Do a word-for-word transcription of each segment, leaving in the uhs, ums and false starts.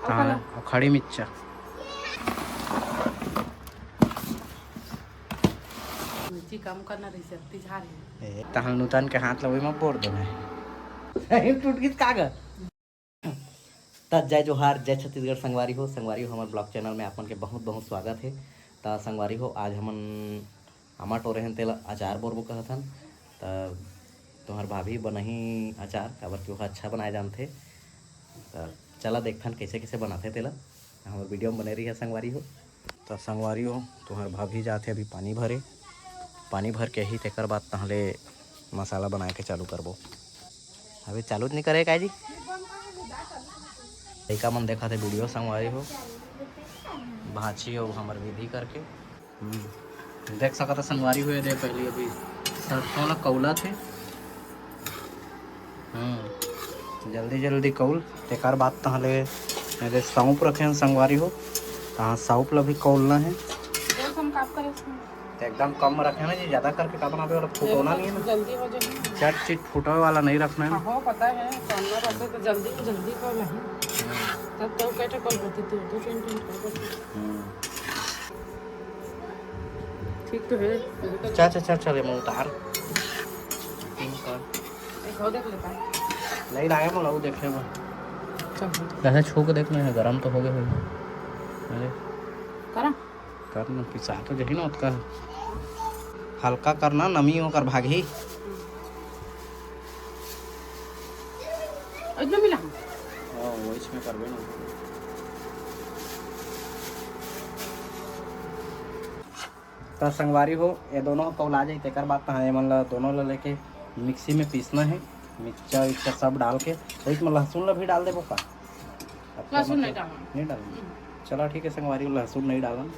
हाँ, अउ खड़ी मिर्चा। मिर्ची कम करना रही, सत्ती झार है। ए, तहन नूतन के हाथ लगे में बोर देना है। सही टूट गिस का ग? त जय जोहार, जय छत्तीसगढ़ संगवारी हो। संगवारी हो, हमर vlog channel में आप मन के बहुत बहुत स्वागत है। त संगवारी हो, आज हमन आमा टोरे हन, तेला अचार बोरबो कहत हन। त तुम्हर भाभी बनही अचार, काबर कि ओहा अच्छा बनाए जानथे। त चला देखथन कइसे कइसे बनाथे तेला, हमर video में बने रहिहा संगवारी हो। त संगवारी हो, तुम्हर भाभी जाथे अभी पानी भरे, पानी भर के ही तेकर बाद तहले मसाला बनाए के चालू करबो। अभी चालू नहीं करे का जी? लइका मन देखा थे video संगवारी हो, भांची हो हमर विधि करके। हम्म। देख सकत ह संगवारी हो, ये दे पहली अभी सरसों ला कौला थे। हम्म। जल्दी जल्दी कौल, तेकर बाद तहले ये दे सौंफ रखे हैं संगवारी हो, तहाँ सौंफ ला भी कौलना है। एकदम कम रखे ना जी, ज्यादा करके का बनाबे, ओला फुटोना नहीं है ना। जल्दी हो जाए। चट चिट फूटे वाला नहीं रखना है ना। हाँ, हो पता है, सामने रहते तो जल्दी जल्दी कर नहीं। तब तो कैसे कॉल करती थी, दो तीन तीन कॉल करती। हम्म। ठीक तो है। चल चल चल चल, मैं उतार। एक और देख लेता है। नहीं लाया, मैं लाऊ देखे मैं। चल। पहले छू के देख ले, गरम तो हो गए होई। अरे। करा? कर न, पिसा तो जही ना ओतका। हल्का करना, नमी ओकर भागही। इतना मिला? हाँ, वो इसमें करबे ना। त संगवारी हो, ये दोनों कौला जाई, तेकर बाद तहाँ ये मन ला दोनों ला लेके मिक्सी में पीसना है, मिक्सचर विक्सचर सब डाल के। तो इसमें लहसुन ला भी डाल देबो का? अच्छा, लहसुन मतलब नहीं डालना। नहीं डालना। हम्म। चला ठीक है संगवारी, लहसुन नहीं डालन,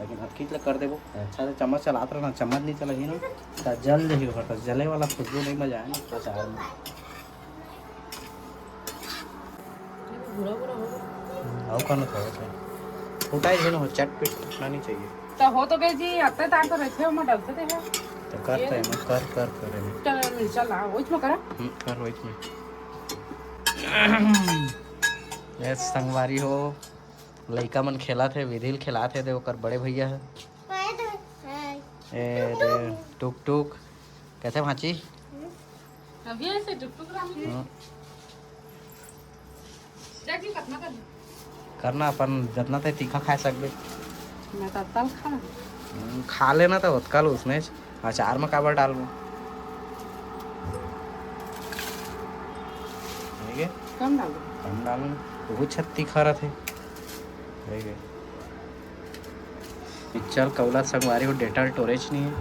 लेकिन अतकीच ला कर देबो। अच्छा से चम्मच चलात रहना, चम्मच नहीं चलाही ना, त जल जही ओकर, त जले वाला खुशबू नहीं मजा आए ना अचार में। भूरा भूरा हो गया। अउ का ना थोड़ा सा। फुटाई झन हो, चटपट फुटना नहीं चाहिए। तो हो तो गए जी, अत्ते तार तो रखे हो, मैं डलते थे है। तो कर ये तो है ना, कर, कर, कर है ना। चल, मिर्चा ला, वो इसमें करा। हम्म, कर वो इसमें। ये संगवारी हो, लइका मन खेला थे, विधिल खेला थे, दे ओकर बड़े भैया है। ए रे, टुक टुक। कैसे भांची? अभी ऐसे टुक टुक रहा है। हम्म। जा जी, कितना कर? करना अपन, जितना ते तीखा खा सकबे। मैं तो तल खा। हम्म, खा लेना तो ओतका ल उसने अचार में काबर डालबो? ठीक है? कम डालो। कम डालो ना। वो छत तीखा रहथे। ठीक है। पिक्चर कौला संगवारी हो, डेटल टोरेच नहीं है।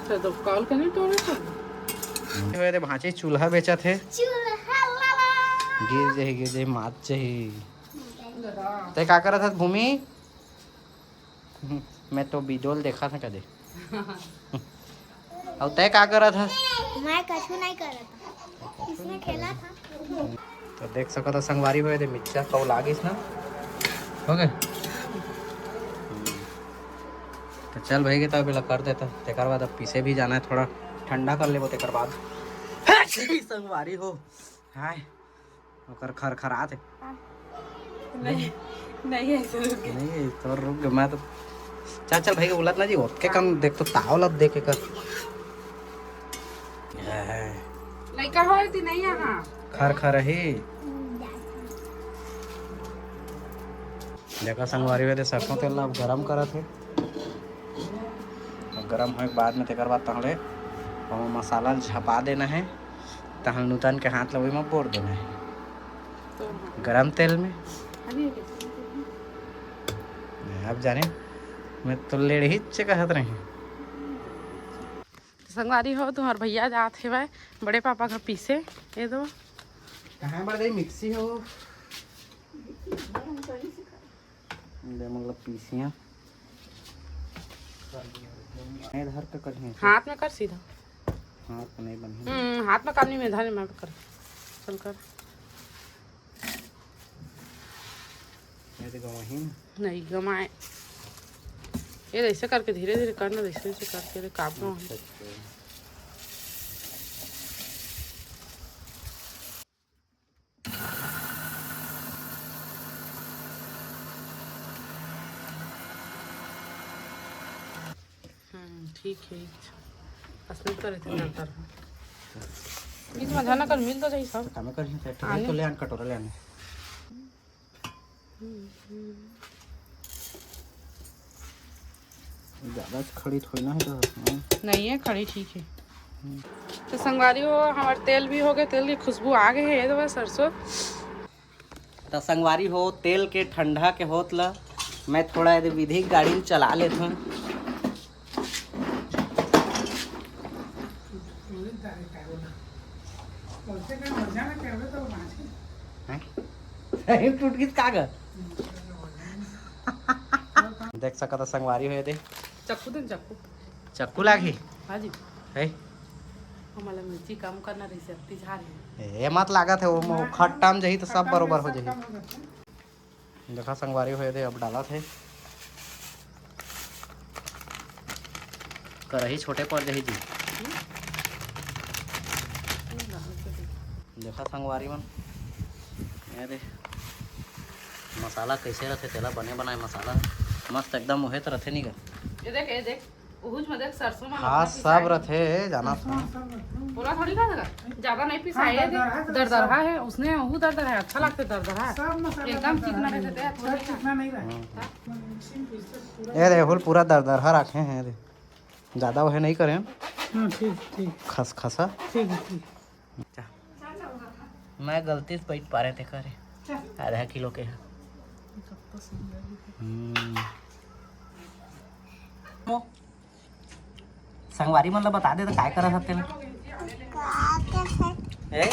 तो, तो कॉल के नहीं टोरेच है? हम्म। ये दे भांचे चूल्हा बेचत हे। चूल्हा लाला। गिर जाही, गिर जाही, मात जाही। दादा। ते का करत हस भूमि? हम्म, मैं तो बिजोल देखा था कदे। अउ तै का करत हस? मैं कछु नहीं करत हूँ। इसमें खेला था। तो देख सकत हो संगवारी हो, ये दे मिर्चा कौला गिस ना। हो गए? तो चल भाई के तब एला कर देता, तेकर बाद अब पीसे भी जाना है, थोड़ा ठंडा कर लेबो तेकर बाद। संगवारी हो, हाय। ओकर खरखरात हे। नहीं, नहीं, ऐसे रुक गए। नहीं, तो रुक गए, मैं तो, चल, चल भाई, उलत ना जी, ओतके कन देख तो ताव लत देख एकर। लइका होय ती नहीं यहाँ। खरखर ही। देखा संगवारी हो, ये दे सरसों तेल ला अब गरम करत हे। अब गरम होए के बाद में तेकर बाद तहले ओमा मसाला ल झपा देना हे। तहन नूतन के हाथ ल ओही म बोर देना हे। तो हाँ। गरम तेल में। अभी ये देखो। अब जाने, मैं तो लेड़ही च कहत रही। संगवारी हो, तुम्हार भैया जात हेवय बड़े पापा का पीसे। ये दो। कहाँ बड़ गई मिक्सी हो? ले मतलब पीसिया। नहीं धर के करिए। हाथ में कर सीधा। हाथ में नहीं बनी। हम्म, हाथ में काम नहीं, मैं धर में कर। चल कर। ये तो गवाही ना। नहीं गवाए। ये ऐसे करके धीरे धीरे करना, ऐसे ऐसे करके रे काम ना होई। अच्छा, अच्छा। ठीक है। असली तो रहते हैं अंतर। बीच में जाना कर, मिल तो जाई सब। काम कर ही, तो ले आन, कटोरा ले आन। ज्यादा खड़ी थोड़ी ना है तो, हाँ। नहीं है, खड़ी ठीक है। तो संगवारी हो, हमार तेल भी हो गए, तेल की खुशबू आ गई है, ये तो बस सरसों। तो संगवारी हो, तेल के ठंडा के होत ला मैं थोड़ा यदि विधि गाड़ी में चला लेत हूँ। हैं? सही में टूट गई का ग? देख सकत ह संगवारी हो, ये दे। चक्कू दे न, चक्कू। चक्कू लागी? हाँ जी। है? हमला मिर्ची कम करना रही, शक्ति झार है। ए, मत लागत है, वो मो-, खट्टा में जही तो सब बरोबर हो जही। देखा संगवारी हो, ये दे अब डालत हे। करही छोटे पड़ जाही जी। देखा संगवारी मन, ये दे मसाला कैसे रथे, तेला बने बनाए मसाला मस्त एकदम उहे तो रथे नहीं गा। ये देख, ये देख, उहुच में देख सरसों में हाँ, सब रथे, जाना था। पूरा थोड़ी खा देगा, ज्यादा नहीं पिसाए हाँ, है, दरदरा है, दरदरा है, उसने वो दरदरा है, अच्छा लगता है दरदरा। सब मसाला एकदम दरदरा चिकना है, रहते थे, अच्छा पूरा लगता है। चिकना नहीं रहे। हम्म। हाँ। ये रे, हुल पूरा दरदरा रखे हैं रे, ज्यादा वह नहीं करे हैं। हाँ, ठीक, ठीक। खसखसा। ठीक है, ठीक। अच्छा। मैं गलती से बैठ पा रहे थे करे। अच्छा। आधा किलो के है। हम्म। संगवारी मन ल बता दे त काय करत हते ना? का करत हस? ए?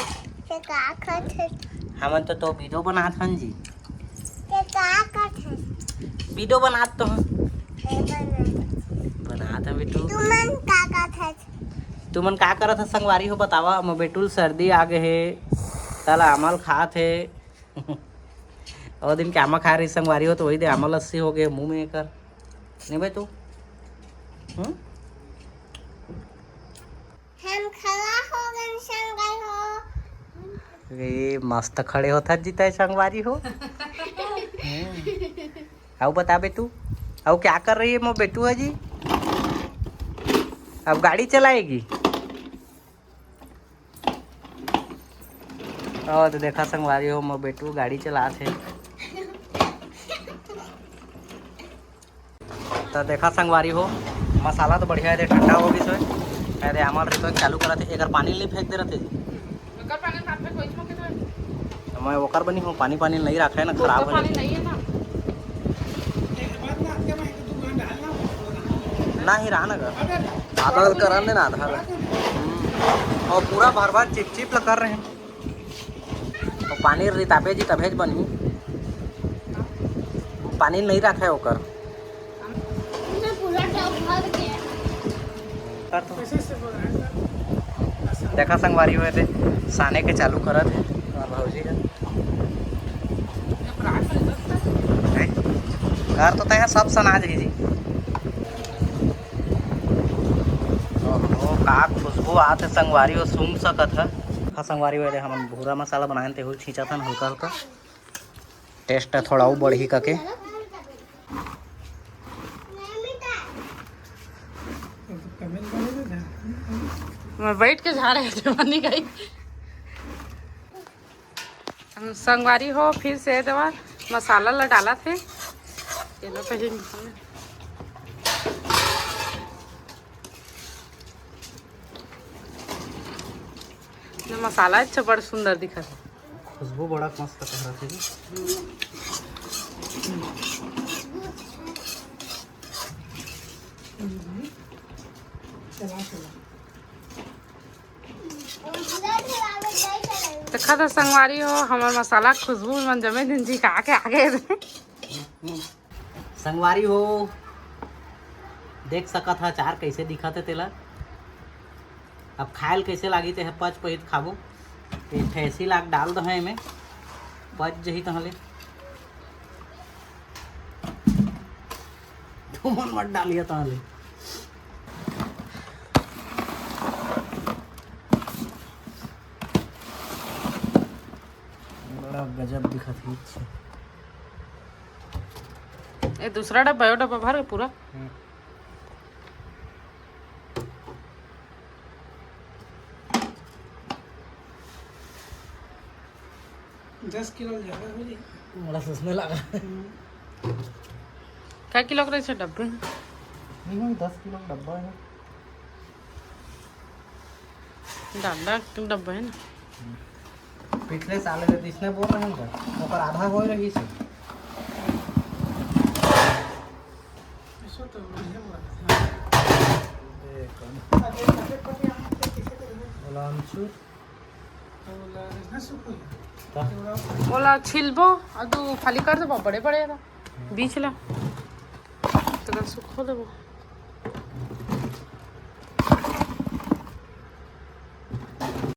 ते का करत हस? हमन तो, तो वीडियो बनात हन जी। ते का करत हस? वीडियो बनात तो हन। ए बना। बनात हन बेटू। तुमन का करत हस? तुमन का करत हस संगवारी हो बतावा? मोर बेटू ल सर्दी आ गे हे। तला आमल खात हे। ओ दिन के आमा खाए रही संगवारी हो, तो वही दे आमा लस्सी हो गए मुंह में एकर। नहीं भाई तू? हम्म? हम खड़ा हो गए संगवारी हो। रे, मस्त खड़े होत हस जीता है संगवारी हो। हम्म। आओ बताबे तू, आओ क्या कर रही है मो बेटू है जी? अब गाड़ी चलाएगी? ओ, तो देखा संगवारी हो, मोर बेटू गाड़ी चलात हे। तो देखा संगवारी हो, मसाला तो बढ़िया है, ठंडा हो गई सोए। अरे, आमल रे तो चालू करत हे, एकर पानी नहीं फेंक दे रहते। एकर पानी ना फेंक, वही में के तो तो मैं ओकर बनी हूँ, पानी, पानी नहीं रखा है ना, खराब हो पानी जाता। नहीं है ना। ना ही रहा ना कर। आधा करन देना, आधा। हम्म। और पूरा भर भर चिप चिप ल कर रहे हैं। और पानी रिताबे जी तभेज बनी। पानी नहीं रखा है ओकर। हमने पूरा टब भर के। कर तो। देखा संगवारी हुए थे, साने के चालू करत हे और भौजी का। कर तो तय सब सना जाही जी। ओहो, का खुशबू आत हे संगवारी, वो सूंघ सकत ह। हाँ संगवारी हुए थे, हमन भूरा मसाला बनाए थे, वो छींचा था हल्का हल्का। टेस्ट ह थोड़ा अउ बढ़ही कके। मैं बैठ के झाड़े थे, बनी गई। हम संगवारी हो, फिर से दवा मसाला ला डाला थे। ये लो पहले निकाल। ये मसाला अच्छा, बड़ा सुंदर दिखत हे। खुशबू बड़ा मस्त करत हे जी। देखा तो संगवारी हो, हमर मसाला खुशबू मन जमे दिन जी का के आगे। संगवारी हो, देख सकत ह अचार कैसे दिखत हे तेला। अब खायल कैसे लागी ते ह पच पहित खाबो। एक ठे ऐसी लाग डाल दो है एमे, पच जही तहले। तुमन मत डालिए तहले। बड़ा गजब दिखत हे। ए दूसरा डब्बा, यो डब्बा भर पूरा। हम्म। दस किलो ज्यादा हो जाही। मोला सोचने लगा। का किलो के रहिस डब्बे? नहीं, नहीं, दस किलो का डब्बा है। डालडा के डब्बा है ना। पिछले साल ले तो इसने बोल रहे हैं ना, ओकर आधा हो रही से। इसको तो बढ़िया बोला था। देखो। अरे, अरे, पति, हम तो किसी को नहीं। बोला, अमचूर। ओला छिलबो, अउ तू फाली कर देबो, बड़े बड़े ला, बीच ला, तेकर सुखो देबो।